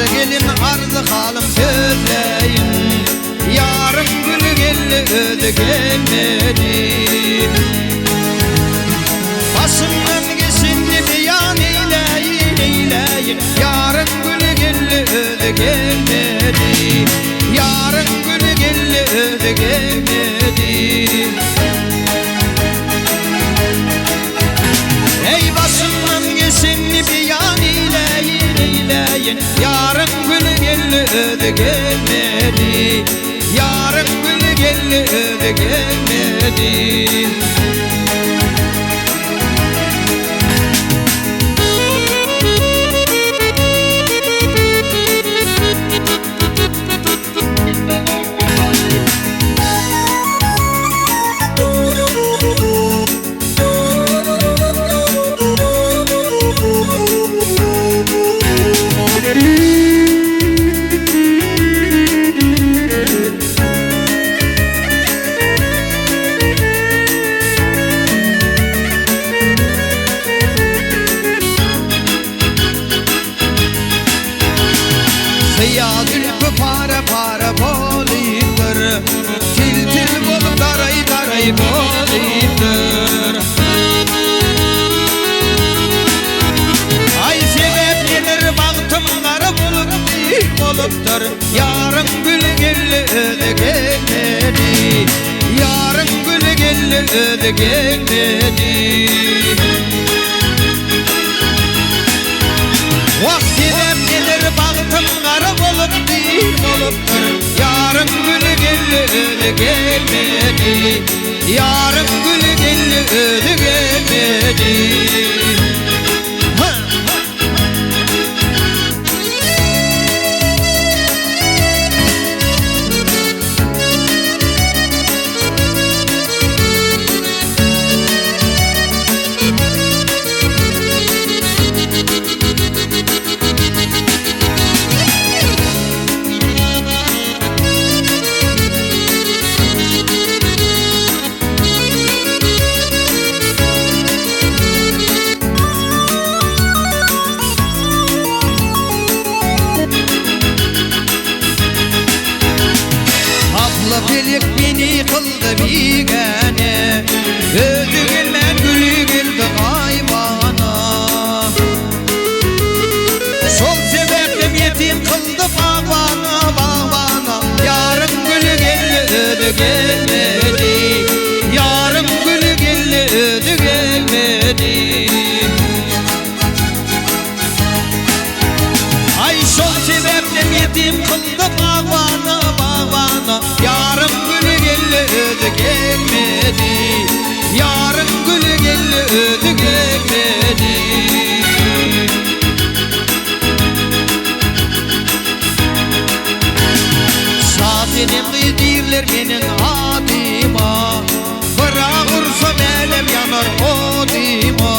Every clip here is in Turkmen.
Ýagşy gelin arzy halym sözläýin Ýaryň güli geldi özi gelmedi Başymdan geçenni beýan eýläýin eýläýin Ýaryň güli geldi özi gelmedi Ýaryň güli geldi özi gelmedi Eý başymdan geçenni beýan eýläýin eýläýin Ýaryň güli geldi özi gelmedi Ýaryň güli geldi özi gelmedi. Syýa zülpi para-para bolypdyr, Til-til bolup daraý-daraý bolypdyr. Aý sebäp nedir bagtym gara bolupdy, bolupdyr, Ýaryň güli geldi özi gelmedi, Ýaryň güli geldi özi gelmedi. Wah sebäp nedir bagtym gara bolupdy, bolupdyr, Ýaryň güli geldi özi gelmedi, Ýaryň güli geldi özi gelmedi. Abla pelek meni kyldy bigäne, Özi gelmän güli geldi gaýybana. Şol sebäplem ýetim kyldy bagbana, bagbana, Ýaryň güli geldi özi gelmedi, Ýaryň güli geldi özi gelmedi. Aý şol sebäplem ýetim kyldy bagbana, bagbana, Ýaryň güli geldi özi gelmedi, Ýaryň güli geldi özi gelmedi. Şasenem gyz diýrler meniň adyma, Byrak ursam älem ýanar odyma.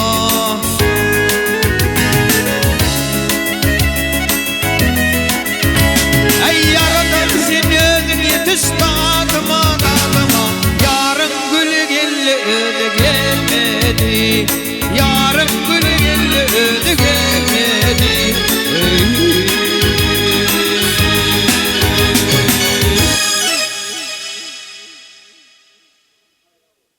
Eý Ýaradan sen özüň ýetiş dadyma, dadyma, Ýaryň güli geldi özi gelmedi, Ýaryň güli geldi özi gelmedi.